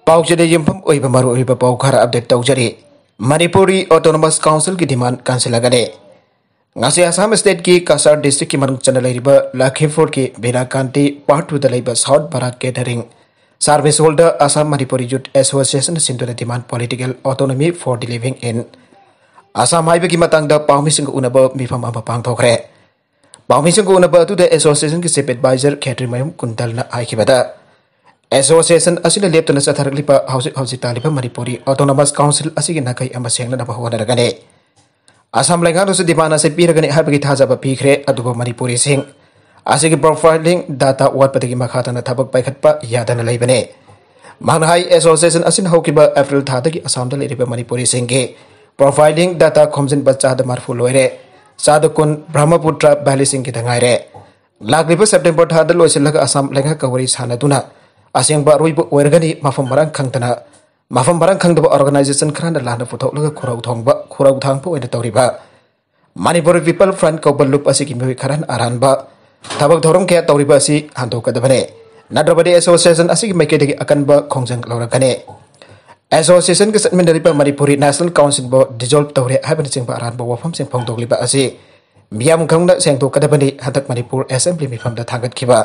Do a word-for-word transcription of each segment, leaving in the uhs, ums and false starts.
ꯄꯥꯎꯆꯦꯗ ꯌꯨꯝꯐꯝ ꯑꯣꯏꯕ ꯃꯔꯨꯑꯣꯏꯕ ꯄꯥꯎ ꯈꯔ ꯑꯞꯗꯦꯠ ꯇꯧꯖꯔꯤ꯫ ꯃꯅꯤꯄꯨꯔꯤ ꯑꯣꯇꯣꯅꯣꯃꯁ ꯀꯥꯎꯟꯁꯤꯜꯒꯤ ꯗꯤꯃꯥꯟ ꯀꯟꯁꯤꯜꯂꯒꯅꯤ꯫ ꯉꯁꯤ ꯑꯁꯥꯝ ꯁ꯭ꯇꯦꯠꯀꯤ ꯀꯁꯥꯔ ꯗꯤꯁꯇ꯭ꯔꯤꯛꯀꯤ ꯃꯅꯨꯡ ꯆꯟꯅ ꯂꯩꯔꯤꯕ ꯂꯈꯤꯝꯄꯨꯔꯒꯤ ꯕꯤꯅꯥꯀꯥꯟꯇꯤ ꯄꯥꯔꯠ ꯇꯨꯗ ꯂꯩꯕ ꯁꯥꯎꯠ ꯕꯔꯥꯛ ꯀꯦꯊꯔꯤꯡ ꯁꯥꯔꯚꯤꯁ ꯍꯣꯜꯗ ꯑꯁꯥꯝ ꯃꯅꯤꯄꯨꯔꯤ ꯌꯨꯠ ꯑꯦꯁꯣꯁꯤꯌꯦꯁꯟꯅ ꯁꯤꯟꯗꯨꯅ ꯗꯤꯃꯥꯟ ꯄꯣꯂꯤꯇꯤꯀꯦꯜ ꯑꯣꯇꯣꯅꯣꯃꯤ ꯐꯣꯔ ꯗꯤ ꯂꯤꯚꯤꯡ ꯏꯟ ꯑꯁꯥꯝ ꯍꯥꯏꯕꯒꯤ ꯃꯇꯥꯡꯗ ꯄꯥꯎꯃꯤꯁꯤꯡꯒ ꯎꯅꯕ ꯃꯤꯐꯝ ꯑꯃ ꯄꯥꯡꯊꯣꯛꯈ꯭ꯔꯦ꯫ ꯄꯥꯎꯃꯤꯁꯤꯡꯒ ꯎꯅꯕ ꯑꯗꯨꯗ ꯑꯦꯁꯣꯁꯤꯌꯦꯁꯟꯒꯤ ꯆꯤꯐ ꯑꯦꯗꯚꯥꯏꯖꯔ ꯈꯦꯇ꯭ꯔꯤꯃꯌꯨꯝ ꯀꯨꯟꯇꯜꯅ ꯍꯥꯏꯈꯤꯕꯗ, ꯑꯦꯁꯣꯁꯤꯌꯦꯁꯟ ꯑꯁꯤꯅ ꯂꯦꯞꯇꯅ ꯆꯠꯊꯔꯛꯂꯤꯕ ꯍꯧꯖꯤꯛ ꯍꯧꯖꯤꯛ ꯇꯥꯜꯂꯤꯕ ꯃꯅꯤꯄꯨꯔꯤ ꯑꯣꯇꯣꯅꯣꯃꯁ ꯀꯥꯎꯟꯁꯤꯜ ꯑꯁꯤꯒꯤ ꯅꯥꯈꯩ ꯑꯃ ꯁꯦꯡꯅꯅꯕ ꯍꯣꯠꯅꯔꯒꯅꯤ꯫ ꯑꯁꯥꯝ ꯂꯩꯉꯥꯛꯅꯁꯨ ꯗꯤꯃꯥꯟ ꯑꯁꯤ ꯄꯤꯔꯒꯅꯤ ꯍꯥꯏꯕꯒꯤ ꯊꯥꯖꯕ ꯄꯤꯈ꯭ꯔꯦ꯫ ꯑꯗꯨꯕꯨ ꯃꯅꯤꯄꯨꯔꯤꯁꯤꯡ ꯑꯁꯤꯒꯤ ꯄ꯭ꯔꯣꯐꯥꯏꯂꯤꯡ ꯗꯥꯇꯥ ꯋꯥꯠꯄꯗꯒꯤ ꯃꯈꯥ ꯇꯥꯅ ꯊꯕꯛ ꯄꯥꯏꯈꯠꯄ ꯌꯥꯗꯅ ꯂꯩꯕꯅꯤ꯫ ꯃꯍꯥꯛꯅ ꯍꯥꯏ, ꯑꯦꯁꯣꯁꯤꯌꯦꯁꯟ ꯑꯁꯤꯅ ꯍꯧꯈꯤꯕ ꯑꯦꯄ꯭ꯔꯤꯜ ꯊꯥꯗꯒꯤ ꯑꯁꯥꯝꯗ ꯂꯩꯔꯤꯕ ꯃꯅꯤꯄꯨꯔꯤꯁꯤꯡꯒꯤ ꯄ꯭ꯔꯣꯐꯥꯏꯂꯤꯡ ꯗꯥꯇꯥ ꯈꯣꯝꯖꯤꯟꯕ ꯆꯥꯗ ꯃꯔꯤꯐꯨ ꯂꯣꯏꯔꯦ꯫ ꯆꯥꯗ ꯀꯨꯟ ꯕ꯭ꯔꯍꯃꯄꯨꯇ꯭ꯔ ꯚꯦꯂꯤꯁꯤꯡꯒꯤꯗ ꯉꯥꯏꯔꯦ꯫ ꯂꯥꯛꯂꯤꯕ ꯁꯦꯞꯇꯦꯝꯕꯔ ꯊꯥꯗ ꯂꯣꯏꯁꯤꯜꯂꯒ ꯑꯁꯥꯝ ꯂꯩꯉꯥꯛꯀ ꯋꯥꯔꯤ ꯁꯥꯟꯅꯗꯨꯅ ꯑꯁꯦꯡꯕ ꯑꯔꯣꯏꯕ ꯑꯣꯏꯔꯒꯅꯤ꯫ ꯃꯐꯝ ꯃꯔꯥꯡ ꯈꯪꯗꯅ, ꯃꯐꯝ ꯃꯔꯥꯡ ꯈꯪꯗꯕ ꯑꯣꯔꯒꯅꯥꯏꯖꯦꯁꯟ ꯈꯔꯅ ꯂꯥꯟꯅ ꯄꯨꯊꯣꯛꯂꯒ ꯈꯨꯔꯧ ꯊꯣꯡꯕ, ꯈꯨꯔꯧ ꯊꯥꯡꯕ ꯑꯣꯏꯅ ꯇꯧꯔꯤꯕ ꯃꯅꯤꯄꯨꯔ ꯄꯤꯄꯜ ꯐ꯭ꯔꯟꯠ ꯀꯧꯕ ꯂꯨꯞ ꯑꯁꯤꯒꯤ ꯃꯤꯑꯣꯏ ꯈꯔꯅ ꯑꯔꯥꯟꯕ ꯊꯕꯛ ꯊꯧꯔꯝ ꯀꯌꯥ ꯇꯧꯔꯤꯕ ꯑꯁꯤ ꯍꯟꯗꯣꯛꯀꯗꯕꯅꯤ꯫ ꯅꯠꯇ꯭ꯔꯕꯗꯤ ꯑꯦꯁꯣꯁꯤꯌꯦꯁꯟ ꯑꯁꯤꯒꯤ ꯃꯥꯏꯀꯩꯗꯒꯤ ꯑꯀꯟꯕ ꯈꯣꯡꯖꯪ ꯂꯧꯔꯛꯀꯅꯤ꯫ ꯑꯦꯁꯣꯁꯤꯌꯦꯁꯟꯒ ꯆꯠꯃꯤꯟꯅꯔꯤꯕ ꯃꯅꯤꯄꯨꯔꯤ ꯅꯦꯁꯅꯦꯜ ꯀꯥꯎꯟꯁꯤꯜꯕꯨ ꯗꯤꯖꯣꯜꯕ ꯇꯧꯔꯦ ꯍꯥꯏꯕꯅꯆꯤꯡꯕ ꯑꯔꯥꯟꯕ ꯋꯥꯐꯝꯁꯤꯡ ꯐꯣꯡꯗꯣꯛꯂꯤꯕ ꯑꯁꯤ ꯃꯤꯌꯥꯝ ꯈꯪꯅ ꯁꯦꯡꯗꯣꯛꯀꯗꯕꯅꯤ꯫ ꯍꯟꯗꯛ ꯃꯅꯤꯄꯨꯔ ꯑꯦꯁꯦꯝꯕ꯭ꯂꯤ ꯃꯤꯐꯝꯗ ꯊꯥꯡꯒꯠꯈꯤꯕ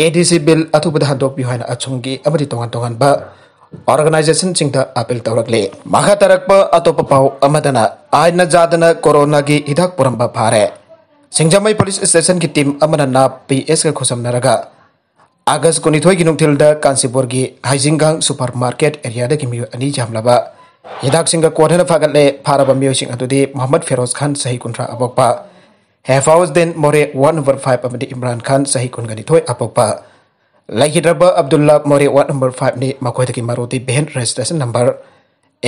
ꯑꯦꯗꯤꯁꯤ ꯕꯤꯜ ꯑꯊꯨꯕꯗ ꯍꯟꯗꯣꯛꯄꯤꯌꯨ ꯍꯥꯏꯅ ꯑꯁꯣꯝꯒꯤ ꯑꯃꯗꯤ ꯇꯣꯉꯥꯟ ꯇꯣꯉꯥꯟꯕ ꯑꯣꯔꯒꯅꯥꯏꯖꯦꯁꯟꯁꯤꯡꯗ ꯑꯄꯤꯜ ꯇꯧꯔꯛꯂꯤ꯫ ꯃꯈꯥ ꯇꯥꯔꯛꯄ ꯑꯇꯣꯞꯄ ꯄꯥꯎ ꯑꯃꯗꯅ, ꯑꯥꯏꯟꯅ ꯖꯥꯗꯅ ꯀꯣꯔꯣꯅꯥꯒꯤ ꯍꯤꯗꯥꯛ ꯄꯨꯔꯝꯕ ꯐꯥꯔꯦ꯫ ꯁꯤꯡꯖꯃꯩ ꯄꯨꯂꯤꯁ ꯁ꯭ꯇꯦꯁꯟꯒꯤ ꯇꯤꯝ ꯑꯃꯅ ꯅꯥꯞ ꯄꯤ ꯑꯦꯁꯀ ꯈꯨꯠꯁꯝꯅꯔꯒ ꯑꯥꯒꯁ ꯀꯨꯟꯅꯤꯊꯣꯏꯒꯤ ꯅꯨꯡꯊꯤꯜꯗ ꯀꯥꯟꯆꯤꯄꯨꯔꯒꯤ ꯍꯩꯖꯤꯡꯒꯥꯡ ꯁꯨꯄꯔ ꯃꯥꯔꯀꯦꯠ ꯑꯦꯔꯤꯌꯥꯗꯒꯤ ꯃꯤꯑꯣꯏ ꯑꯅꯤ ꯌꯥꯝꯂꯕ ꯍꯤꯗꯥꯛꯁꯤꯡꯒ ꯀꯣꯟꯅꯅ ꯐꯥꯒꯠꯂꯦ꯫ ꯐꯥꯔꯕ ꯃꯤꯑꯣꯏꯁꯤꯡ ꯑꯗꯨꯗꯤ ꯃꯣꯍꯝꯃꯗ ꯐꯤꯔꯣꯖ ꯈꯥꯟ, ꯆꯍꯤ ꯀꯨꯟꯊ꯭ꯔꯥ ꯑꯄꯣꯛꯄ, ꯍꯦꯐꯥꯎꯖꯗꯤꯟ ꯃꯣꯔꯦ, ꯋꯥꯔꯗ ꯅꯝꯕꯔ ꯐꯥꯏꯚ, ꯑꯃꯗꯤ ꯏꯝꯔꯥꯟ ꯈꯥꯟ, ꯆꯍꯤ ꯀꯨꯟꯒ ꯅꯤꯊꯣꯏ ꯑꯄꯣꯛꯄ꯫ ꯂꯩꯈꯤꯗ꯭ꯔꯕ ꯑꯕꯗꯨꯜꯂꯥ ꯃꯣꯔꯦ, ꯋꯥꯔꯗ ꯅꯝꯕꯔ ꯐꯥꯏꯚꯅꯤ꯫ ꯃꯈꯣꯏꯗꯒꯤ ꯃꯔꯨꯗꯤ van registration number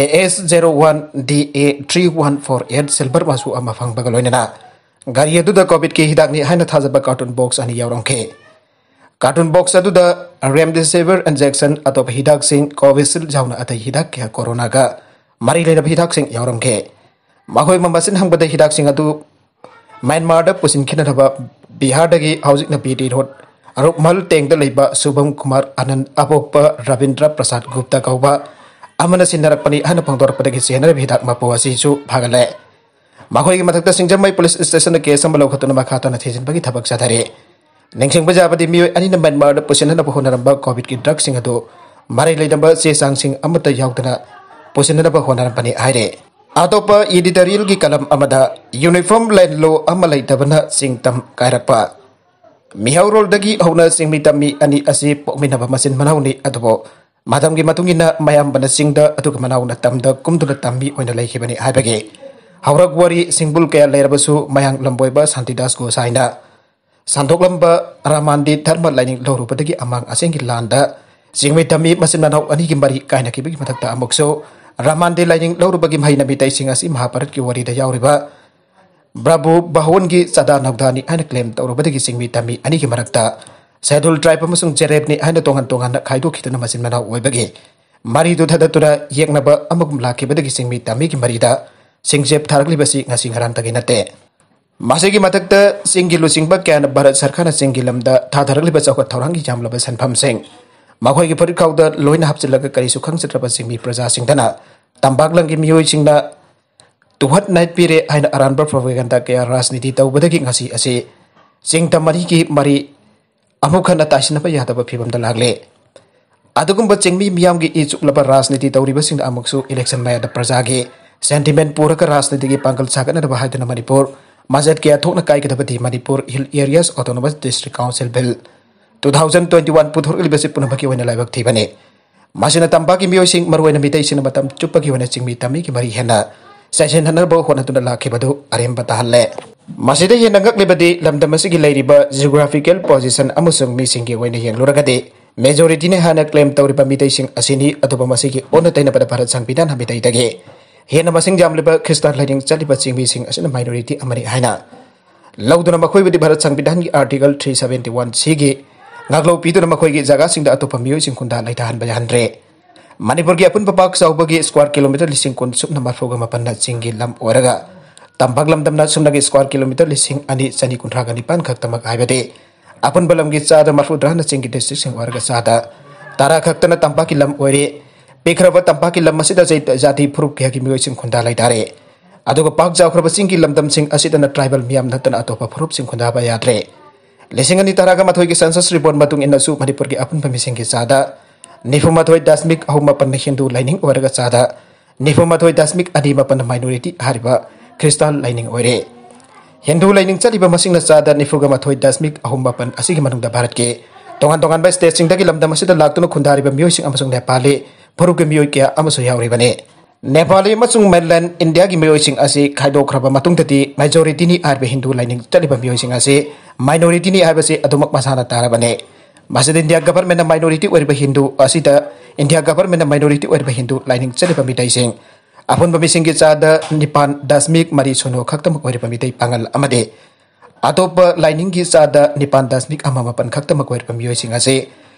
A S zero one D A three one four eight silver ꯃꯆꯨ ꯑꯃ ꯐꯪꯕꯒ ꯂꯣꯏꯅꯅ ꯒꯥꯔꯤ ꯑꯗꯨꯗ ꯀꯣꯚꯤꯗꯀꯤ ꯍꯤꯗꯥꯛꯅꯤ ꯍꯥꯏꯅ ꯊꯥꯖꯕ ꯀꯥꯔꯇꯨꯟ ꯕꯣꯛꯁ ꯑꯅꯤ ꯌꯥꯎꯔꯝꯈꯤ꯫ ꯀꯥꯔꯇꯨꯟ ꯕꯣꯛꯁ ꯑꯗꯨꯗ ꯔꯦꯝꯗꯤꯁꯤꯚꯤꯔ ꯏꯟꯖꯦꯛꯁꯟ, ꯑꯇꯣꯞꯄ ꯍꯤꯗꯥꯛꯁꯤꯡ, ꯀꯣꯚꯤꯁꯤꯜꯗ ꯌꯥꯎꯅ ꯑꯇꯩ ꯍꯤꯗꯥꯛ ꯀꯌꯥ ꯀꯣꯔꯣꯅꯥꯒ ꯃꯔꯤ ꯂꯩꯅꯕ ꯍꯤꯗꯥꯛꯁꯤꯡ ꯌꯥꯎꯔꯝꯈꯤ꯫ ꯃꯈꯣꯏ ꯃꯃꯜꯁꯤꯡ ꯍꯪꯕꯗ ꯍꯤꯗꯥꯛꯁꯤꯡ ꯑꯗꯨ ꯃ꯭ꯌꯥꯟꯃꯥꯔꯗ ꯄꯨꯁꯤꯟꯈꯤꯅꯅꯕ ꯕꯤꯍꯥꯔꯗꯒꯤ ꯍꯧꯖꯤꯛꯅ ꯕꯤ ꯗꯤ ꯔꯣꯗ ꯔꯨꯛꯃꯜ ꯇꯦꯡꯗ ꯂꯩꯕ ꯁꯨꯚꯝ ꯀꯨꯃꯥꯔ ꯑꯅꯟ ꯑꯄꯣꯛꯄ ꯔꯕꯤꯟꯗ꯭ꯔ ꯄ꯭ꯔꯁꯥꯗ ꯒꯨꯞꯇ ꯀꯧꯕ ꯑꯃꯅ ꯁꯤꯟꯅꯔꯛꯄꯅꯤ ꯍꯥꯏꯅ ꯐꯣꯡꯗꯣꯔꯛꯄꯗꯒꯤ ꯆꯦꯟꯅꯔꯤꯕ ꯍꯤꯗꯥꯛ ꯃꯄꯨ ꯑꯁꯤꯁꯨ ꯐꯥꯒꯠꯂꯦ꯫ ꯃꯈꯣꯏꯒꯤ ꯃꯊꯛꯇ ꯁꯤꯡꯖꯃꯩ ꯄꯨꯂꯤꯁ ꯁ꯭ꯇꯦꯁꯟꯗ ꯀꯦꯁ ꯑꯃ ꯂꯧꯈꯠꯇꯨꯅ ꯃꯈꯥ ꯇꯥꯅ ꯊꯤꯖꯤꯟꯕꯒꯤ ꯊꯕꯛ ꯆꯠꯊꯔꯤ꯫ ꯅꯤꯡꯁꯤꯡꯕ ꯌꯥꯕꯗꯤ, ꯃꯤꯑꯣꯏ ꯑꯅꯤꯅ ꯃ꯭ꯌꯥꯟꯃꯥꯔꯗ ꯄꯨꯁꯤꯟꯅꯅꯕ ꯍꯣꯠꯅꯔꯝꯕ ꯀꯣꯚꯤꯗꯀꯤ ꯗ꯭ꯔꯒꯁꯤꯡ ꯑꯗꯨ ꯃꯔꯩ ꯂꯩꯅꯕ ꯆꯦ ꯆꯥꯡꯁꯤꯡ ꯑꯃꯠꯇ ꯌꯥꯎꯗꯅ ꯄꯨꯁꯤꯟꯅꯅꯕ ꯍꯣꯠꯅꯔꯝꯕꯅꯤ ꯍꯥꯏꯔꯦ꯫ ꯑꯇꯣꯞꯄ ꯏꯗꯤꯇꯣꯔꯤꯌꯦꯜꯒꯤ ꯀꯂꯝ ꯑꯃꯗ, ꯌꯨꯅꯤꯐꯣꯔꯝ ꯂꯦꯟ ꯂꯣ ꯑꯃ ꯂꯩꯇꯕꯅ ꯆꯤꯡ ꯇꯝ ꯀꯥꯏꯔꯛꯄ꯫ ꯃꯤꯍꯧꯔꯣꯜꯗꯒꯤ ꯍꯧꯅ ꯆꯤꯡꯃꯤ ꯇꯝꯃꯤ ꯑꯅꯤ ꯑꯁꯤ ꯄꯣꯛꯃꯤꯟꯅꯕ ꯃꯆꯤꯟ ꯃꯅꯥꯎꯅꯤ, ꯑꯗꯨꯕꯨ ꯃꯇꯝꯒꯤ ꯃꯇꯨꯡ ꯏꯟꯅ ꯃꯌꯥꯝꯕꯅ ꯆꯤꯡꯗ, ꯑꯗꯨꯒ ꯃꯅꯥꯎꯅ ꯇꯝꯗ ꯀꯨꯝꯗꯨꯅ ꯇꯝꯃꯤ ꯑꯣꯏꯅ ꯂꯩꯈꯤꯕꯅꯤ ꯍꯥꯏꯕꯒꯤ ꯍꯧꯔꯛ ꯋꯥꯔꯤ ꯁꯤꯡꯕꯨꯜ ꯀꯌꯥ ꯂꯩꯔꯕꯁꯨ, ꯃꯌꯥꯡ ꯂꯝꯕꯣꯏꯕ ꯁꯥꯟꯇꯤꯗꯥꯁ ꯒꯣꯁꯥꯏꯅ ꯁꯟꯗꯣꯛꯂꯝꯕ ꯔꯥꯃꯥꯟꯗꯤ ꯙꯔꯃ ꯂꯥꯏꯅꯤꯡ ꯂꯧꯔꯨꯕꯗꯒꯤ ꯑꯃꯥꯡ ꯑꯁꯦꯡꯒꯤ ꯂꯥꯟꯗ ꯆꯤꯡꯃꯤ ꯇꯝꯃꯤ ꯃꯆꯤꯟ ꯃꯅꯥꯎ ꯑꯅꯤꯒꯤ ꯃꯔꯤ ꯀꯥꯏꯅꯈꯤꯕꯒꯤ ꯃꯊꯛꯇ, ꯑꯃꯨꯛꯁꯨ ꯔꯥꯃꯥꯟꯗꯤ ꯂꯥꯏꯅꯤꯡ ꯂꯧꯔꯨꯕꯒꯤ ꯃꯍꯩꯅ ꯃꯤꯇꯩꯁꯤꯡ ꯑꯁꯤ ꯃꯍꯥꯚꯥꯔꯠꯀꯤ ꯋꯥꯔꯤꯗ ꯌꯥꯎꯔꯤꯕ ꯕ꯭ꯔꯚꯨ ꯕꯥꯍꯨꯟꯒꯤ ꯆꯥꯗꯥ ꯅꯧꯗꯥꯅꯤ ꯍꯥꯏꯅ ꯀ꯭ꯂꯦꯝ ꯇꯧꯔꯨꯕꯗꯒꯤ ꯆꯤꯡꯃꯤ ꯇꯝꯃꯤ ꯑꯅꯤꯒꯤ ꯃꯔꯛꯇ ꯁꯦꯗꯨꯜ ꯇ꯭ꯔꯥꯏꯕ ꯑꯃꯁꯨꯡ ꯖꯦꯔꯦꯠꯅꯤ ꯍꯥꯏꯅ ꯇꯣꯉꯥꯟ ꯇꯣꯉꯥꯟꯅ ꯈꯥꯏꯗꯣꯛꯈꯤꯗꯨꯅ ꯃꯆꯤꯟ ꯃꯅꯥꯎ ꯑꯣꯏꯕꯒꯤ ꯃꯔꯤꯗꯨ ꯊꯥꯗꯠꯇꯨꯅ ꯌꯦꯛꯅꯕ ꯑꯃꯒꯨꯝ ꯂꯥꯛꯈꯤꯕꯗꯒꯤ ꯆꯤꯡꯃꯤ ꯇꯝꯃꯤꯒꯤ ꯃꯔꯤꯗ ꯁꯤꯡꯆꯦꯞ ꯊꯥꯔꯛꯂꯤꯕꯁꯤ ꯉꯁꯤ ꯉꯔꯥꯡꯇꯒꯤ ꯅꯠꯇꯦ꯫ ꯃꯁꯤꯒꯤ ꯃꯊꯛꯇ ꯆꯤꯡꯒꯤ ꯂꯨꯆꯤꯡꯕ ꯀꯌꯥꯅ ꯚꯥꯔꯠ ꯁꯔꯀꯥꯔꯅ ꯆꯤꯡꯒꯤ ꯂꯝꯗ ꯊꯥꯗꯔꯛꯂꯤꯕ ꯆꯥꯎꯈꯠ ꯊꯧꯔꯥꯡꯒꯤ ꯌꯥꯝꯂꯕ ꯁꯦꯟꯐꯝꯁꯤꯡ ꯃꯈꯣꯏꯒꯤ ꯐꯨꯔꯤꯠꯈꯥꯎꯗ ꯂꯣꯏꯅ ꯍꯥꯞꯆꯤꯜꯂꯒ ꯀꯔꯤꯁꯨ ꯈꯪꯖꯗ꯭ꯔꯕ ꯆꯤꯡꯃꯤ ꯄ꯭ꯔꯖꯥꯁꯤꯡꯗꯅ ꯇꯝꯄꯥꯛ ꯂꯝꯒꯤ ꯃꯤꯑꯣꯏꯁꯤꯡꯅ ꯇꯨꯍꯠ ꯅꯥꯏꯠ ꯄꯤꯔꯦ ꯍꯥꯏꯅ ꯑꯔꯥꯟꯕ ꯄ꯭ꯔꯣꯄꯒꯦꯟꯗꯥ ꯀꯌꯥ ꯔꯥꯖꯅꯤꯇꯤ ꯇꯧꯕꯗꯒꯤ ꯉꯁꯤ ꯑꯁꯤ ꯆꯤꯡ ꯇꯝ ꯃꯔꯤꯒꯤ ꯃꯔꯤ ꯑꯃꯨꯛ ꯍꯟꯅ ꯇꯥꯏꯁꯤꯟꯅꯕ ꯌꯥꯗꯕ ꯐꯤꯕꯝꯗ ꯂꯥꯛꯂꯦ꯫ ꯑꯗꯨꯒꯨꯝꯕ ꯆꯤꯡꯃꯤ ꯃꯤꯌꯥꯝꯒꯤ ꯏ ꯆꯨꯞꯂꯕ ꯔꯥꯖꯅꯤꯇꯤ ꯇꯧꯔꯤꯕꯁꯤꯡꯅ ꯑꯃꯨꯛꯁꯨ ꯏꯂꯦꯛꯁꯟ ꯃꯌꯥꯗ ꯄ꯭ꯔꯖꯥꯒꯤ ꯁꯦꯟꯇꯤꯃꯦꯟ ꯄꯨꯔꯒ ꯔꯥꯖꯅꯤꯇꯤꯒꯤ ꯄꯥꯡꯒꯜ ꯁꯥꯒꯠꯅꯅꯕ ꯍꯥꯏꯗꯨꯅ ꯃꯅꯤꯄꯨꯔ ꯃꯖꯦꯠ ꯀꯌꯥ ꯊꯣꯛꯅ ꯀꯥꯏꯒꯗꯕꯗꯤ Manipur hill areas autonomous district council bill two thousand twenty one ꯄꯨꯊꯣꯔꯛꯂꯤꯕꯁꯤ ꯄꯨꯝꯅꯃꯛꯀꯤ ꯑꯣꯏꯅ ꯂꯥꯏꯕꯛ ꯊꯤꯕꯅꯤ꯫ ꯃꯁꯤꯅ ꯇꯝꯄꯥꯛꯀꯤ ꯃꯤꯑꯣꯏꯁꯤꯡ, ꯃꯔꯨꯑꯣꯏꯅ ꯃꯤꯇꯩꯁꯤꯡꯅ ꯃꯇꯝ ꯆꯨꯞꯄꯒꯤ ꯑꯣꯏꯅ ꯆꯤꯡꯃꯤ ꯇꯝꯃꯤꯒꯤ ꯃꯔꯤ ꯍꯦꯟꯅ ꯆꯥꯏꯁꯤꯟꯅꯅꯕ ꯍꯣꯠꯅꯗꯨꯅ ꯂꯥꯛꯈꯤꯕꯗꯨ ꯑꯔꯦꯝꯕ ꯇꯥꯍꯜꯂꯦ꯫ ꯃꯁꯤꯗ ꯍꯦꯟꯅ ꯉꯛꯂꯤꯕꯗꯤ ꯂꯝꯗꯝ ꯑꯁꯤꯒꯤ ꯂꯩꯔꯤꯕ geographical position ꯑꯃꯁꯨꯡ ꯃꯤꯁꯤꯡꯒꯤ ꯑꯣꯏꯅ ꯌꯦꯡꯂꯨꯔꯒꯗꯤ majorityꯅꯤ ꯍꯥꯏꯅ claim ꯇꯧꯔꯤꯕ ꯃꯤꯇꯩꯁꯤꯡ ꯑꯁꯤꯅꯤ꯫ ꯑꯗꯨꯕꯨ ꯃꯁꯤꯒꯤ ꯑꯣꯟꯅ ꯇꯩꯅꯕꯗ ꯚꯥꯔꯠ ꯁꯪꯕꯤꯙꯥꯟꯅ ꯃꯤꯇꯩꯗꯒꯤ ꯍꯦꯟꯅ ꯃꯁꯤꯡ ꯌꯥꯝꯂꯤꯕ ꯈ꯭ꯔꯤꯁꯇꯥꯟ ꯂꯥꯏꯅꯤꯡ ꯆꯠꯂꯤꯕ ꯆꯤꯡꯃꯤꯁꯤꯡ ꯑꯁꯤꯅ minority ꯑꯃꯅꯤ ꯍꯥꯏꯅ ꯂꯧꯗꯨꯅ ꯃꯈꯣꯏꯕꯨꯗꯤ Bharat ꯁꯪꯕꯤꯙꯥꯟꯒꯤ Article three seventy one Cꯒꯤ ꯉꯥꯛꯂꯧ ꯄꯤꯗꯨꯅ ꯃꯈꯣꯏꯒꯤ ꯖꯒꯥꯁꯤꯡꯗ ꯑꯇꯣꯞꯄ ꯃꯤꯑꯣꯏꯁꯤꯡ ꯈꯨꯟꯗꯥ ꯂꯩꯇꯥꯍꯟꯕ ꯌꯥꯍꯟꯗ꯭ꯔꯦ꯫ ꯃꯅꯤꯄꯨꯔꯒꯤ ꯑꯄꯨꯟꯕ ꯄꯥꯛ ꯆꯥꯎꯕꯒꯤ square kilometre ꯂꯤꯁꯤꯡ ꯀꯨꯟ ꯁꯨꯞꯅ ꯃꯔꯤꯐꯨꯒ ꯃꯥꯄꯟꯅ ꯆꯤꯡꯒꯤ ꯂꯝ ꯑꯣꯏꯔꯒ, ꯇꯝꯄꯥꯛ ꯂꯝꯗꯝꯅ ꯁꯨꯞꯅꯒꯤ square kilometre ꯂꯤꯁꯤꯡ ꯑꯅꯤ ꯆꯅꯤ ꯀꯨꯟꯊ꯭ꯔꯥꯒ ꯅꯤꯄꯥꯟ ꯈꯛꯇꯃꯛ, ꯍꯥꯏꯕꯗꯤ ꯑꯄꯨꯟꯕ ꯂꯝꯒꯤ ꯆꯥꯗ ꯃꯔꯐꯨꯇꯔꯥꯅ ꯆꯤꯡꯒꯤ districtꯁꯤꯡ ꯑꯣꯏꯔꯒ ꯆꯥꯗ ꯇꯔꯥ ꯈꯛꯇꯅ ꯇꯝꯄꯥꯛꯀꯤ ꯂꯝ ꯑꯣꯏꯔꯦ꯫ ꯄꯤꯛꯈ꯭ꯔꯕ ꯇꯝꯄꯥꯛꯀꯤ ꯂꯝ ꯑꯁꯤꯗ ꯖꯩ-, ꯖꯥꯇꯤ ꯐꯨꯔꯨꯞ ꯀꯌꯥꯒꯤ ꯃꯤꯑꯣꯏꯁꯤꯡ ꯈꯨꯟꯗꯥ ꯂꯩꯇꯥꯔꯦ꯫ ꯑꯗꯨꯒ ꯄꯥꯛ ꯆꯥꯎꯈ꯭ꯔꯕ ꯆꯤꯡꯒꯤ ꯂꯝꯗꯝꯁꯤꯡ ꯑꯁꯤꯗꯅ tribal ꯃꯤꯌꯥꯝ ꯅꯠꯇꯅ ꯑꯇꯣꯞꯄ ꯐꯨꯔꯨꯞꯁꯤꯡ ꯈꯨꯟꯗꯥꯕ ꯌꯥꯗ꯭ꯔꯦ꯫ ꯂꯤꯁꯤꯡ ꯑꯅꯤ ꯇꯔꯥꯒ ꯃꯥꯊꯣꯏꯒꯤ census report ꯃꯇꯨꯡ ꯏꯟꯅꯁꯨ ꯃꯅꯤꯄꯨꯔꯒꯤ ꯑꯄꯨꯟꯕ ꯃꯤꯁꯤꯡꯒꯤ ꯆꯥꯗ ꯅꯤꯐꯨ ꯃꯥꯊꯣꯏ ꯗꯁꯃꯤꯛ ꯑꯍꯨꯝ ꯃꯥꯄꯟꯅ ꯍꯤꯟꯗꯨ ꯂꯥꯏꯅꯤꯡ ꯑꯣꯏꯔꯒ ꯆꯥꯗ ꯅꯤꯐꯨ ꯃꯥꯊꯣꯏ ꯗꯁꯃꯤꯛ ꯑꯅꯤ ꯃꯥꯄꯟꯅ minority ꯍꯥꯏꯔꯤꯕ ꯈ꯭ꯔꯤꯁꯇꯥꯟ ꯂꯥꯏꯅꯤꯡ ꯑꯣꯏꯔꯦ꯫ ꯍꯤꯟꯗꯨ ꯂꯥꯏꯅꯤꯡ ꯆꯠꯂꯤꯕ ꯃꯁꯤꯡꯅ ꯆꯥꯗ ꯅꯤꯐꯨꯒ ꯃꯥꯊꯣꯏ ꯗꯁꯃꯤꯛ ꯑꯍꯨꯝ ꯃꯥꯄꯟ ꯑꯁꯤꯒꯤ ꯃꯅꯨꯡꯗ ꯚꯥꯔꯠꯀꯤ ꯇꯣꯉꯥꯟ ꯇꯣꯉꯥꯟꯕ stateꯁꯤꯡꯗꯒꯤ ꯂꯝꯗꯝ ꯑꯁꯤꯗ ꯂꯥꯛꯇꯨꯅ ꯈꯨꯟꯗꯥꯔꯤꯕ ꯃꯤꯑꯣꯏꯁꯤꯡ ꯑꯃꯁꯨꯡ ꯅꯦꯄꯥꯂꯤ ꯐꯨꯔꯨꯞꯀꯤ ꯃꯤꯑꯣꯏ ꯀꯌꯥ ꯑꯃꯁꯨ ꯌꯥꯎꯔꯤꯕꯅꯤ꯫ ꯅꯦꯄꯥꯂꯤ ꯑꯃꯁꯨꯡ mainland ꯏꯟꯗꯤꯌꯥꯒꯤ ꯃꯤꯑꯣꯏꯁꯤꯡ ꯑꯁꯤ ꯈꯥꯏꯗꯣꯛꯈ꯭ꯔꯕ ꯃꯇꯨꯡꯗꯗꯤ majorityꯅꯤ ꯍꯥꯏꯔꯤꯕ ꯍꯤꯟꯗꯨ ꯂꯥꯏꯅꯤꯡ ꯆꯠꯂꯤꯕ ꯃꯤꯑꯣꯏꯁꯤꯡ ꯑꯁꯤ minorityꯅꯤ ꯍꯥꯏꯕꯁꯤ ꯑꯗꯨꯃꯛ ꯃꯁꯥꯅ ꯇꯥꯔꯕꯅꯤ꯫ ꯃꯁꯤꯗ ꯏꯟꯗꯤꯌꯥ governmentꯅ minority ꯑꯣꯏꯔꯤꯕ ꯍꯤꯟꯗꯨ ꯑꯁꯤꯗ ꯏꯟꯗꯤꯌꯥ governmentꯅ minority ꯑꯣꯏꯔꯤꯕ ꯍꯤꯟꯗꯨ ꯂꯥꯏꯅꯤꯡ ꯆꯠꯂꯤꯕ ꯃꯤꯇꯩꯁꯤꯡ ꯑꯄꯨꯟꯕ ꯃꯤꯁꯤꯡꯒꯤ ꯆꯥꯗ ꯅꯤꯄꯥꯟ ꯗꯁꯃꯤꯛ ꯃꯔꯤ ꯁꯤꯅꯣ ꯈꯛꯇꯃꯛ ꯑꯣꯏꯔꯤꯕ ꯃꯤꯇꯩ ꯄꯥꯉꯜ ꯑꯃꯗꯤ ꯑꯇꯣꯞꯄ ꯂꯥꯏꯅꯤꯡꯒꯤ ꯆꯥꯗ ꯅꯤꯄꯥꯟ ꯗꯁꯃꯤꯛ ꯑꯃ ꯃꯥꯄꯟ ꯈꯛꯇꯃꯛ ꯑꯣꯏꯔꯤꯕ ꯃꯤꯑꯣꯏꯁꯤꯡ ꯑꯁꯤ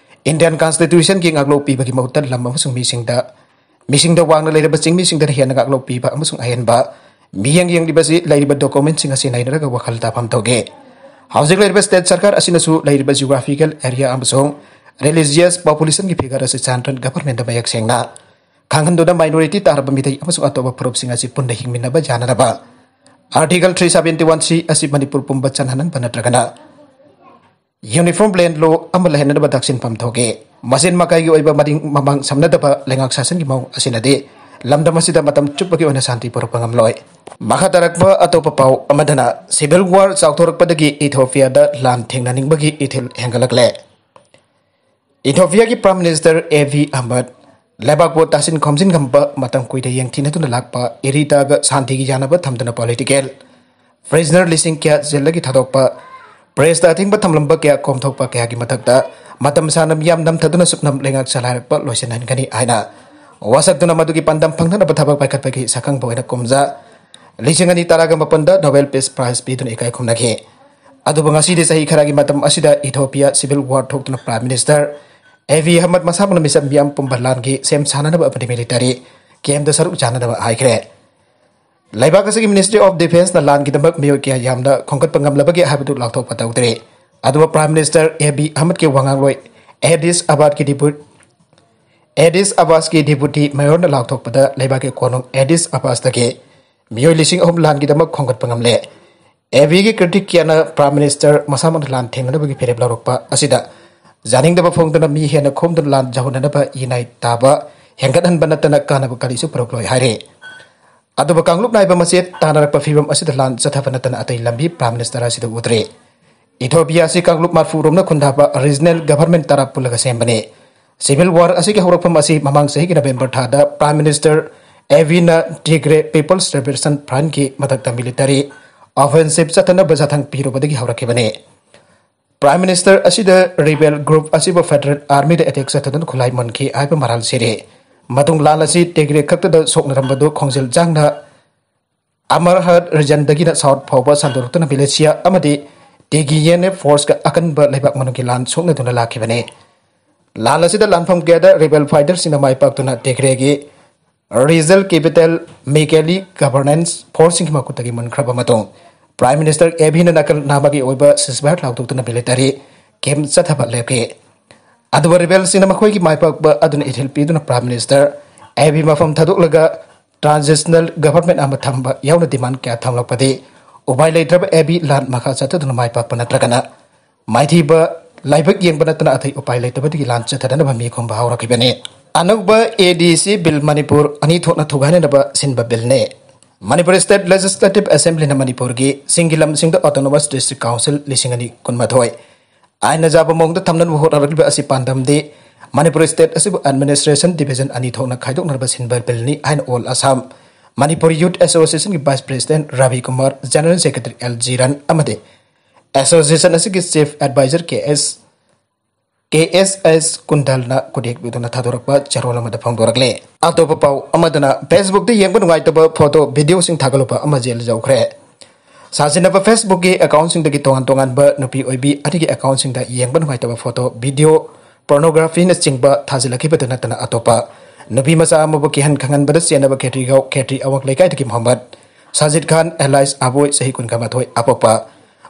Indian Constitutionꯒꯤ ꯉꯥꯛꯂꯧ ꯄꯤꯕꯒꯤ ꯃꯍꯨꯠꯇ ꯂꯝ ꯑꯃꯁꯨꯡ ꯃꯤꯁꯤꯡꯗ, ꯃꯤꯁꯤꯡꯗ ꯋꯥꯡꯅ ꯂꯩꯔꯕ ꯆꯤꯡꯃꯤꯁꯤꯡꯗꯅ ꯍꯦꯟꯅ ꯉꯥꯛꯂꯧ ꯄꯤꯕ ꯑꯃꯁꯨꯡ ꯑꯍꯦꯟꯕ ꯃꯤꯠꯌꯦꯡ ꯌꯦꯡꯂꯤꯕꯁꯤ ꯂꯩꯔꯤꯕ documentꯁꯤꯡ ꯑꯁꯤ ꯅꯩꯅꯔꯒ ꯋꯥꯈꯜ ꯇꯥꯐꯝ ꯊꯣꯛꯏ꯫ ꯍꯧꯖꯤꯛ ꯂꯩꯔꯤꯕ state ꯁꯔꯀꯥꯔ ꯑꯁꯤꯅꯁꯨ ꯂꯩꯔꯤꯕ geographical area ꯑꯃꯁꯨꯡ religious populationꯒꯤ figure ꯑꯁꯤ central governmentꯗ ꯃꯌꯦꯛ ꯁꯦꯡꯅ ꯈꯪꯍꯟꯗꯨꯅ minority ꯇꯥꯔꯕ ꯃꯤꯇꯩ ꯑꯃꯁꯨꯡ ꯑꯇꯣꯞꯄ ꯐꯨꯔꯨꯞꯁꯤꯡ ꯑꯁꯤ ꯄꯨꯟꯅ ꯍꯤꯡꯃꯤꯟꯅꯕ ꯌꯥꯅꯅꯕ Article three seventy one C ꯑꯁꯤ ꯃꯅꯤꯄꯨꯔ ꯄꯨꯝꯕ ꯆꯟꯍꯟꯍꯟꯕ ꯅꯠꯇ꯭ꯔꯒꯅ uniform land law ꯑꯃ ꯂꯩꯍꯟꯅꯕ ꯇꯛꯁꯤꯟꯐꯝ ꯊꯣꯛꯏ꯫ ꯃꯆꯤꯟ ꯃꯀꯥꯏꯒꯤ ꯑꯣꯏꯕ ꯃꯅꯤꯡ ꯃꯃꯥꯡ ꯁꯝꯅꯗꯕ ꯂꯩꯉꯥꯛ ꯁꯥꯁꯟꯒꯤ ꯃꯑꯣꯡ ꯑꯁꯤꯅꯗꯤ ꯂꯝꯗꯝ ꯑꯁꯤꯗ ꯃꯇꯝ ꯆꯨꯞꯄꯒꯤ ꯑꯣꯏꯅ ꯁꯥꯟꯇꯤ ꯄꯨꯔꯛꯄ ꯉꯝꯂꯣꯏ꯫ ꯃꯈꯥ ꯇꯥꯔꯛꯄ ꯑꯇꯣꯞꯄ ꯄꯥꯎ ꯑꯃꯗꯅ, civil war ꯆꯥꯎꯊꯣꯔꯛꯄꯗꯒꯤ ꯏꯊꯣꯄꯤꯌꯥꯗ ꯂꯥꯟ ꯊꯦꯡꯅꯅꯤꯡꯕꯒꯤ ꯏꯊꯤꯜ ꯍꯦꯟꯒꯠꯂꯛꯂꯦ꯫ ꯏꯊꯣꯄꯤꯌꯥꯒꯤ Prime Minister Abiy Ahmed ꯂꯩꯕꯥꯛꯄꯨ ꯇꯥꯁꯤꯟ ꯈꯣꯝꯖꯤꯟ ꯉꯝꯕ ꯃꯇꯝ ꯀꯨꯏꯅ ꯌꯦꯡꯊꯤꯅꯗꯨꯅ ꯂꯥꯛꯄ ꯏꯔꯤꯇꯥꯒ ꯁꯥꯟꯇꯤꯒꯤ ꯌꯥꯅꯕ ꯊꯝꯗꯨꯅ political prisoner ꯂꯤꯁꯤꯡ ꯀꯌꯥ ꯖꯦꯜꯗꯒꯤ ꯊꯥꯗꯣꯛꯄ, pressꯇ ꯑꯊꯤꯡꯕ ꯊꯝꯂꯝꯕ ꯀꯌꯥ ꯀꯣꯝꯊꯣꯛꯄ ꯀꯌꯥꯒꯤ ꯃꯊꯛꯇ ꯃꯇꯝ ꯁꯥꯡꯅ ꯃꯤꯌꯥꯝ ꯅꯝꯊꯗꯨꯅ ꯁꯨꯞꯅꯝ ꯂꯩꯉꯥꯛ ꯆꯂꯥꯏꯔꯛꯄ ꯂꯣꯏꯁꯤꯟꯍꯟꯒꯅꯤ ꯍꯥꯏꯅ ꯋꯥꯁꯛꯇꯨꯅ ꯃꯗꯨꯒꯤ ꯄꯥꯟꯗꯝ ꯐꯪꯅꯅꯕ ꯊꯕꯛ ꯄꯥꯏꯈꯠꯄꯒꯤ ꯁꯛꯈꯪꯕ ꯑꯣꯏꯅ ꯀꯨꯝꯖꯥ ꯂꯤꯁꯤꯡ ꯑꯅꯤ ꯇꯔꯥꯒ ꯃꯥꯄꯟꯗ Nobel Peace Prize ꯄꯤꯗꯨꯅ ꯏꯀꯥꯏ ꯈꯨꯝꯅꯈꯤ꯫ ꯑꯗꯨꯕꯨ ꯉꯁꯤꯗꯤ ꯆꯍꯤ ꯈꯔꯒꯤ ꯃꯇꯝ ꯑꯁꯤꯗ ꯏꯊꯣꯄꯤꯌꯥ civil war ꯊꯣꯛꯇꯨꯅ Prime Minister Abiy Ahmed ꯃꯁꯥꯃꯛꯅ ꯃꯤꯆꯝ ꯃꯤꯌꯥꯝ ꯄꯨꯝꯕ ꯂꯥꯟꯒꯤ ꯁꯦꯝ ꯁꯥꯅꯅꯕ ꯑꯃꯗꯤ military campꯇ ꯁꯔꯨꯛ ꯌꯥꯅꯅꯕ ꯍꯥꯏꯈ꯭ꯔꯦ꯫ ꯂꯩꯕꯥꯛ ꯑꯁꯤꯒꯤ Ministry of Defenceꯅ ꯂꯥꯟꯒꯤꯗꯃꯛ ꯃꯤꯑꯣꯏ ꯀꯌꯥ ꯌꯥꯝꯅ ꯈꯣꯝꯒꯠꯄ ꯉꯝꯂꯕꯒꯦ ꯍꯥꯏꯕꯗꯨ ꯂꯥꯎꯊꯣꯛꯄ ꯇꯧꯗ꯭ꯔꯤ꯫ ꯑꯗꯨꯒ Prime Minister ꯑꯦꯕꯤ ꯑꯍꯃꯗꯀꯤ ꯋꯥꯉꯥꯡꯂꯣꯏ ꯑꯦꯗꯤꯁ ꯑꯕꯥꯗꯀꯤ ꯗꯤꯄꯨ-, ꯑꯦꯗꯤꯁ ꯑꯕꯥꯁꯀꯤ ꯗꯤꯄꯨꯇꯤ ꯃꯦꯌꯔꯅ ꯂꯥꯎꯊꯣꯛꯄꯗ ꯂꯩꯕꯥꯛꯀꯤ ꯀꯣꯅꯨꯡ ꯑꯦꯗꯤꯁ ꯑꯕꯥꯁꯇꯒꯤ ꯃꯤꯑꯣꯏ ꯂꯤꯁꯤꯡ ꯑꯍꯨꯝ ꯂꯥꯟꯒꯤꯗꯃꯛ ꯈꯣꯝꯒꯠꯄ ꯉꯝꯂꯦ꯫ ꯑꯦꯕꯤꯒꯤ critic ꯀꯌꯥꯅ Prime Minister ꯃꯁꯥꯃꯛꯅ ꯂꯥꯟ ꯊꯦꯡꯅꯅꯕꯒꯤ ꯐꯤꯔꯦꯞ ꯂꯧꯔꯛꯄ ꯑꯁꯤꯗ ꯌꯥꯅꯤꯡꯗꯕ ꯐꯣꯡꯗꯨꯅ ꯃꯤ ꯍꯦꯟꯅ ꯈꯣꯝꯗꯨꯅ ꯂꯥꯟ ꯌꯧꯍꯟꯅꯅꯕ ꯏꯅꯥꯏ ꯇꯥꯕ ꯍꯦꯟꯒꯠꯍꯟꯕ ꯅꯠꯇꯅ ꯀꯥꯟꯅꯕ ꯀꯔꯤꯁꯨ ꯄꯨꯔꯛꯂꯣꯏ ꯍꯥꯏꯔꯤ꯫ ꯑꯗꯨꯕꯨ ꯀꯥꯡꯂꯨꯞ ꯅꯥꯏꯕ ꯃꯆꯦꯠ ꯇꯥꯅꯔꯛꯄ ꯐꯤꯕꯝ ꯑꯁꯤꯗ ꯂꯥꯟ ꯆꯠꯊꯕ ꯅꯠꯇꯅ ꯑꯇꯩ ꯂꯝꯕꯤ Prime Minister ꯑꯁꯤꯗ ꯎꯗ꯭ꯔꯤ꯫ ꯏꯊꯣꯄꯤꯌꯥ ꯑꯁꯤ ꯀꯥꯡꯂꯨꯞ ꯃꯔꯤꯐꯨ ꯔꯣꯝꯅ ꯈꯨꯟꯗꯥꯕ regional government ꯇꯔꯥ ꯄꯨꯜꯂꯒ ꯁꯦꯝꯕꯅꯤ꯫ Civil war ꯑꯁꯤꯒꯤ ꯍꯧꯔꯛꯐꯝ ꯑꯁꯤ ꯃꯃꯥꯡ ꯆꯍꯤꯒꯤ November ꯊꯥꯗ Prime Minister ꯑꯦꯕꯤꯅ Tigray People's Liberation Frontꯀꯤ ꯃꯊꯛꯇ military offensive ꯆꯠꯊꯅꯕ ꯌꯥꯊꯪ ꯄꯤꯔꯨꯕꯗꯒꯤ ꯍꯧꯔꯛꯈꯤꯕꯅꯤ꯫ Prime Minister ꯑꯁꯤꯗ rebel group ꯑꯁꯤꯕꯨ Federal Armyꯗ attack ꯆꯠꯊꯗꯨꯅ ꯈꯨꯠꯂꯥꯏ ꯃꯨꯟꯈꯤ ꯍꯥꯏꯕ ꯃꯔꯥꯜ ꯁꯤꯔꯤ꯫ ꯃꯇꯨꯡ ꯂꯥꯟ ꯑꯁꯤ Tigray ꯈꯛꯇꯗ ꯁꯣꯛꯅꯔꯝꯕꯗꯨ ꯈꯣꯡꯖꯦꯜ ꯖꯥꯡꯅ Amharhat regionꯗꯒꯤꯅ south ꯐꯥꯎꯕ ꯁꯟꯗꯣꯔꯛꯇꯨꯅ militia ꯑꯃꯗꯤ T G N F forceꯀ ꯑꯀꯟꯕ ꯂꯩꯕꯥꯛ ꯃꯅꯨꯡꯒꯤ ꯂꯥꯟ ꯁꯣꯛꯅꯗꯨꯅ ꯂꯥꯛꯈꯤꯕꯅꯤ꯫ ꯂꯥꯟ ꯑꯁꯤꯗ ꯂꯥꯟꯐꯝ ꯀꯌꯥꯗ rebel fighterꯁꯤꯡꯅ ꯃꯥꯏ ꯄꯥꯛꯇꯨꯅ Tigrayꯒꯤ regional capital Mekelle governance forceꯁꯤꯡꯒꯤ ꯃꯈꯨꯠꯇꯒꯤ ꯃꯨꯟꯈ꯭ꯔꯕ ꯃꯇꯨꯡ Prime Minister ꯑꯦꯕꯤꯅ ꯅꯥꯀꯜ ꯅꯥꯝꯃꯒꯤ ꯑꯣꯏꯕ ceasefire ꯂꯥꯎꯊꯣꯛꯇꯨꯅ military camp ꯆꯠꯊꯕ ꯂꯦꯞꯈꯤ꯫ ꯑꯗꯨꯕꯨ rebelꯁꯤꯡꯅ ꯃꯈꯣꯏꯒꯤ ꯃꯥꯏ ꯄꯥꯛꯄ ꯑꯗꯨꯅ ꯏꯊꯤꯜ ꯄꯤꯗꯨꯅ Prime Minister ꯑꯦꯕꯤ ꯃꯐꯝ ꯊꯥꯗꯣꯛꯂꯒ transitional government ꯑꯃ ꯊꯝꯕ ꯌꯥꯎꯅ demand ꯀꯌꯥ ꯊꯝꯂꯛꯄꯗꯤ ꯎꯄꯥꯏ ꯂꯩꯇ꯭ꯔꯕ ꯑꯦꯕꯤ ꯂꯥꯟ ꯃꯈꯥ ꯆꯠꯊꯗꯨꯅ ꯃꯥꯏ ꯄꯥꯛꯄ ꯅꯠꯇ꯭ꯔꯒꯅ ꯃꯥꯏꯊꯤꯕ ꯂꯥꯏꯕꯛ ꯌꯦꯡꯕ ꯅꯠꯇꯅ ꯑꯇꯩ ꯎꯄꯥꯏ ꯂꯩꯇꯕꯗꯒꯤ ꯂꯥꯟ ꯆꯠꯊꯗꯅꯕ ꯃꯤ ꯈꯣꯝꯕ ꯍꯧꯔꯛꯈꯤꯕꯅꯤ꯫ ꯑꯅꯧꯕ ADC bill ꯃꯅꯤꯄꯨꯔ ꯑꯅꯤ ꯊꯣꯛꯅ ꯊꯨꯒꯥꯏꯅꯅꯕ ꯁꯤꯟꯕ billꯅꯤ꯫ ꯃꯅꯤꯄꯨꯔ State Legislative Assemblyꯅ ꯃꯅꯤꯄꯨꯔꯒꯤ ꯆꯤꯡꯒꯤ ꯂꯝꯁꯤꯡꯗ Autonomous District Council ꯂꯤꯁꯤꯡ ꯑꯅꯤ ꯀꯨꯟꯃꯥꯊꯣꯏ ꯑꯥꯏꯟꯅ ꯌꯥꯕ ꯃꯑꯣꯡꯗ ꯊꯝꯅꯅꯕ ꯍꯣꯠꯅꯔꯛꯂꯤꯕ ꯑꯁꯤ ꯄꯥꯟꯗꯝꯗꯤ ꯃꯅꯤꯄꯨꯔ state ꯑꯁꯤꯕꯨ administration division ꯑꯅꯤ ꯊꯣꯛꯅ ꯈꯥꯏꯗꯣꯛꯅꯅꯕ ꯁꯤꯟꯕ billꯅꯤ ꯍꯥꯏꯅ All Assam Manipur Youth Associationꯒꯤ Vice President Rabi Kumar, General Secretary L Jiran ꯑꯃꯗꯤ association ꯑꯁꯤꯒꯤ chief advisor ꯀꯦ ꯑꯦꯁ, ꯀꯦ ꯑꯦꯁ ꯑꯦꯁ ꯀꯨꯟꯗꯜꯅ ꯈꯨꯗꯦꯛꯄꯤꯗꯨꯅ ꯊꯥꯗꯣꯔꯛꯄ ꯆꯦꯔꯣꯜ ꯑꯃꯗ ꯐꯣꯡꯗꯣꯔꯛꯂꯦ꯫ ꯑꯇꯣꯞꯄ ꯄꯥꯎ ꯑꯃꯗꯅ Facebookꯇ ꯌꯦꯡꯕ ꯅꯨꯡꯉꯥꯏꯇꯕ photo, videoꯁꯤꯡ ꯊꯥꯒꯠꯂꯨꯕ ꯑꯃ jail ꯌꯧꯈ꯭ꯔꯦ꯫ ꯁꯥꯖꯤꯟꯅꯕ Facebookꯀꯤ accountꯁꯤꯡꯗꯒꯤ ꯇꯣꯉꯥꯟ ꯇꯣꯉꯥꯟꯕ ꯅꯨꯄꯤ ꯑꯣꯏꯕꯤ ꯑꯅꯤꯒꯤ accountꯁꯤꯡꯗ ꯌꯦꯡꯕ ꯅꯨꯡꯉꯥꯏꯇꯕ photo, video, pornographyꯅꯆꯤꯡꯕ ꯊꯥꯖꯤꯜꯂꯛꯈꯤꯕꯗ ꯅꯠꯇꯅ ꯑꯇꯣꯞꯄ ꯅꯨꯄꯤ ꯃꯆꯥ ꯑꯃꯕꯨ ꯀꯤꯍꯟ ꯈꯪꯍꯟꯕꯗ ꯆꯦꯟꯅꯕ ꯈꯦꯇ꯭ꯔꯤꯒꯥꯎ ꯈꯦꯇ꯭ꯔꯤ ꯑꯋꯥꯡ ꯂꯩꯀꯥꯏꯗꯒꯤ ꯃꯣꯍꯝꯃꯗ ꯁꯥꯖꯤꯗ ꯈꯥꯟ alias ꯑꯕꯣꯏ, ꯆꯍꯤ ꯀꯨꯟꯒ ꯃꯥꯊꯣꯏ, ꯑꯄꯣꯛꯄ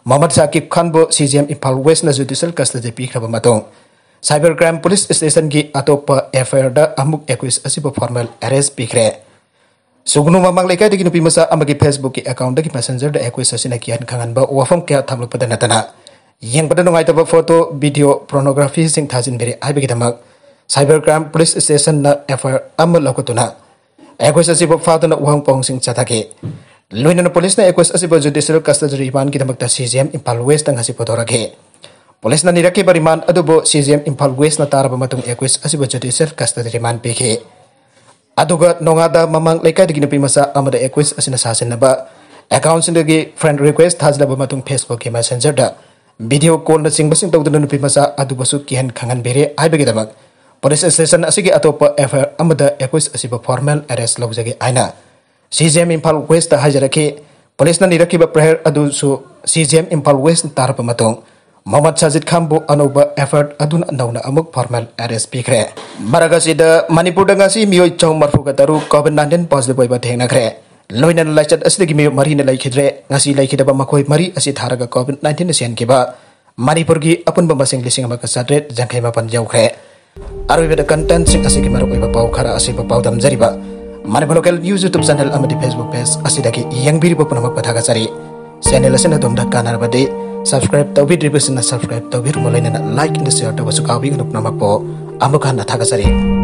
ꯃꯣꯍꯃꯗ ꯁꯥꯀꯤꯕ ꯈꯥꯟꯕꯨ ꯁꯤ ꯖꯤ ꯑꯦꯝ ꯏꯝꯐꯥꯜ ꯋꯦꯁꯅ ꯖꯨꯗꯤꯁꯤꯌꯦꯜ ꯀꯁꯇꯗꯤ ꯄꯤꯈ꯭ꯔꯕ ꯃꯇꯨꯡ, ꯁꯥꯏꯕꯔ ꯀ꯭ꯔꯥꯏꯝ ꯄꯨꯂꯤꯁ ꯁ꯭ꯇꯦꯁꯟꯒꯤ ꯑꯇꯣꯞꯄ ꯑꯦꯐ ꯑꯥꯏ ꯑꯥꯔꯗ ꯑꯃꯨꯛ ꯑꯦꯀ꯭ꯌꯨꯁ ꯑꯁꯤꯕꯨ ꯐꯣꯔꯃꯦꯜ ꯑꯦꯔꯦꯁ ꯄꯤꯈ꯭ꯔꯦ꯫ ꯁꯨꯒꯅꯨ ꯃꯃꯥꯡ ꯂꯩꯀꯥꯏꯗꯒꯤ ꯅꯨꯄꯤ ꯃꯆꯥ ꯑꯃꯒꯤ ꯐꯦꯁꯕꯨꯛꯀꯤ ꯑꯦꯀꯥꯎꯟꯗꯒꯤ ꯃꯦꯁꯦꯟꯖꯔꯗ ꯑꯦꯀ꯭ꯌꯨꯁ ꯑꯁꯤꯅ ꯀꯤꯍꯟ ꯈꯪꯍꯟꯕ ꯋꯥꯐꯝ ꯀꯌꯥ ꯊꯝꯂꯛꯄꯗ ꯅꯠꯇꯅ, ꯌꯦꯡꯕꯗ ꯅꯨꯡꯉꯥꯏꯇꯕ ꯐꯣꯇꯣ, ꯚꯤꯗꯤꯑꯣ, ꯄꯣꯔꯅꯣꯒ꯭ꯔꯥꯐꯤꯁꯤꯡ ꯊꯥꯖꯤꯟꯕꯤꯔꯦ ꯍꯥꯏꯕꯒꯤꯗꯃꯛ ꯁꯥꯏꯕꯔ ꯀ꯭ꯔꯥꯏꯝ ꯄꯨꯂꯤꯁ ꯁ꯭ꯇꯦꯁꯟꯅ ꯑꯦꯐ ꯑꯥꯏ ꯑꯥꯔ ꯑꯃ ꯂꯧꯈꯠꯇꯨꯅ ꯑꯦꯀ꯭ꯌꯨꯁ ꯑꯁꯤꯕꯨ ꯐꯥꯗꯨꯅ ꯋꯥꯍꯪ ꯄꯥꯎꯍꯪꯁꯤꯡ ꯆꯠꯊꯈꯤ꯫ ꯂꯣꯏꯅꯅ ꯄꯨꯂꯤꯁꯅ ꯑꯦꯀ꯭ꯌꯨꯁ ꯑꯁꯤꯕꯨ ꯖꯨꯗꯤꯁꯤꯌꯦꯜ ꯀꯁꯇꯗꯤ ꯔꯤꯃꯥꯟꯒꯤꯗꯃꯛꯇ ꯁꯤ ꯖꯤ ꯑꯦꯝ ꯏꯝꯐꯥꯜ ꯋꯦꯁꯇ ꯉꯁꯤ ꯄꯨꯊꯣꯔꯛꯈꯤ꯫ ꯄꯨꯂꯤꯁꯅ ꯅꯤꯔꯛꯈꯤꯕ ꯔꯤꯃꯥꯟ ꯑꯗꯨꯕꯨ ꯁꯤ ꯖꯤ ꯑꯦꯝ ꯏꯝꯐꯥꯜ ꯋꯦꯁꯅ ꯇꯥꯔꯕ ꯃꯇꯨꯡ ꯑꯦꯀ꯭ꯌꯨꯁ ꯑꯁꯤꯕꯨ ꯖꯨꯗꯤꯁꯤꯌꯦꯜ ꯀꯁꯇꯗꯤ ꯔꯤꯃꯥꯟ ꯄꯤꯈꯤ꯫ ꯑꯗꯨꯒ ꯅꯣꯡꯉꯥꯗ ꯃꯃꯥꯡ ꯂꯩꯀꯥꯏꯗꯒꯤ ꯅꯨꯄꯤ ꯃꯆꯥ ꯑꯃꯗ ꯑꯦꯀ꯭ꯌꯨꯁ ꯑꯁꯤꯅ ꯁꯥꯁꯤꯟꯅꯕ ꯑꯦꯀꯥꯎꯟꯁꯤꯡꯗꯒꯤ ꯐ꯭ꯔꯦꯟ ꯔꯤꯀ꯭ꯋꯦꯁ ꯊꯥꯖꯤꯜꯂꯕ ꯃꯇꯨꯡ ꯐꯦꯁꯕꯨꯛꯀꯤ ꯃꯦꯁꯦꯟꯖꯔꯗ ꯚꯤꯗꯤꯑꯣ ꯀꯣꯜꯅꯆꯤꯡꯕꯁꯤꯡ ꯇꯧꯗꯨꯅ ꯅꯨꯄꯤ ꯃꯆꯥ ꯑꯗꯨꯕꯨꯁꯨ ꯀꯤꯍꯟ ꯈꯪꯍꯟꯕꯤꯔꯦ ꯍꯥꯏꯕꯒꯤꯗꯃꯛ ꯄꯨꯂꯤꯁ ꯁ꯭ꯇꯦꯁꯟ ꯑꯁꯤꯒꯤ ꯑꯇꯣꯞꯄ ꯑꯦꯐ ꯑꯥꯏ ꯑꯥꯔ ꯑꯃꯗ ꯑꯦꯀ꯭ꯌꯨꯁ ꯑꯁꯤꯕꯨ ꯐꯣꯔꯃꯦꯜ ꯑꯦꯔꯦꯁ ꯂꯧꯖꯒꯦ ꯍꯥꯏꯅ C J M Imphal west ꯍꯥꯏꯖꯔꯛꯈꯤ꯫ ꯄꯨꯂꯤꯁꯅ ꯅꯤꯔꯛꯈꯤꯕ ꯄ꯭ꯔꯦꯌꯔ ꯑꯗꯨꯁꯨ ꯁꯤ ꯖꯤ ꯑꯦꯝ ꯏꯝꯐꯥꯜ ꯋꯦꯁꯅ ꯇꯥꯔꯕ ꯃꯇꯨꯡ ꯃꯣꯍꯃꯗ ꯁꯥꯖꯤꯗ ꯈꯥꯟꯕꯨ ꯑꯅꯧꯕ ꯑꯦꯐ ꯑꯥꯏ ꯑꯥꯔ ꯑꯗꯨꯅ ꯅꯧꯅ ꯑꯃꯨꯛ ꯐꯣꯔꯃꯦꯜ ꯑꯦꯔꯦꯁ ꯄꯤꯈ꯭ꯔꯦ꯫ ꯃꯔꯛ ꯑꯁꯤꯗ ꯃꯅꯤꯄꯨꯔꯗ ꯉꯁꯤ ꯃꯤꯑꯣꯏ ꯆꯍꯨꯝ ꯃꯔꯤꯐꯨ ꯇꯔꯨꯛ ꯀꯣꯚꯤꯗ ꯅꯥꯏꯟꯇꯤꯟ ꯄꯣꯖꯤꯇꯤꯚ ꯑꯣꯏꯕ ꯊꯦꯡꯅꯈ꯭ꯔꯦ꯫ ꯂꯣꯏꯅꯅ ꯂꯥꯏꯆꯠ ꯑꯁꯤꯗꯒꯤ ꯃꯤꯑꯣꯏ ꯃꯔꯤꯅ ꯂꯩꯈꯤꯗ꯭ꯔꯦ꯫ ꯉꯁꯤ ꯂꯩꯈꯤꯗꯕ ꯃꯈꯣꯏ ꯃꯔꯤ ꯑꯁꯤ ꯊꯥꯔꯒ ꯀꯣꯚꯤꯗ ꯅꯥꯏꯟꯇꯤꯟꯅ ꯁꯤꯍꯟꯈꯤꯕ ꯃꯅꯤꯄꯨꯔꯒꯤ ꯑꯄꯨꯟꯕ ꯃꯁꯤꯡ ꯂꯤꯁꯤꯡ ꯑꯃꯒ ꯆꯥꯇ꯭ꯔꯦꯠ ꯌꯥꯡꯈꯩ ꯃꯥꯄꯟ ꯌꯧꯈ꯭ꯔꯦ꯫ ꯑꯔꯣꯏꯕꯗ ꯀꯟꯇꯦꯟꯠꯁꯤꯡ ꯑꯁꯤꯒꯤ ꯃꯔꯨꯑꯣꯏꯕ ꯄꯥꯎ ꯈꯔ ꯑꯁꯤꯕꯨ ꯄꯥꯎꯗꯝꯖꯔꯤꯕ Manipur local news YouTube channel ꯑꯃꯗꯤ ꯐꯦꯁꯕꯨꯛ ꯄꯦꯖ ꯑꯁꯤꯗꯒꯤ ꯌꯦꯡꯕꯤꯔꯤꯕ ꯄꯨꯝꯅꯃꯛꯄꯨ ꯊꯥꯒꯠꯆꯔꯤ꯫ ꯆꯦꯅꯦꯜ ꯑꯁꯤꯅ ꯑꯗꯣꯝꯗ ꯀꯥꯟꯅꯔꯕꯗꯤ ꯁꯕꯁꯀ꯭ꯔꯥꯏꯕ ꯇꯧꯕꯤꯗ꯭ꯔꯤꯕꯁꯤꯡꯅ ꯁꯕꯁꯀ꯭ꯔꯥꯏꯕ ꯇꯧꯕꯤꯔꯝꯃꯨ, ꯂꯣꯏꯅꯅ ꯂꯥꯏꯛ ꯑꯃꯗꯤ ꯁꯤꯌꯔ ꯇꯧꯕꯁꯨ ꯀꯥꯎꯕꯤꯒꯅꯨ꯫ ꯄꯨꯝꯅꯃꯛꯄꯨ ꯑꯃꯨꯛ ꯍꯟꯅ ꯊꯥꯒꯠꯆꯔꯤ꯫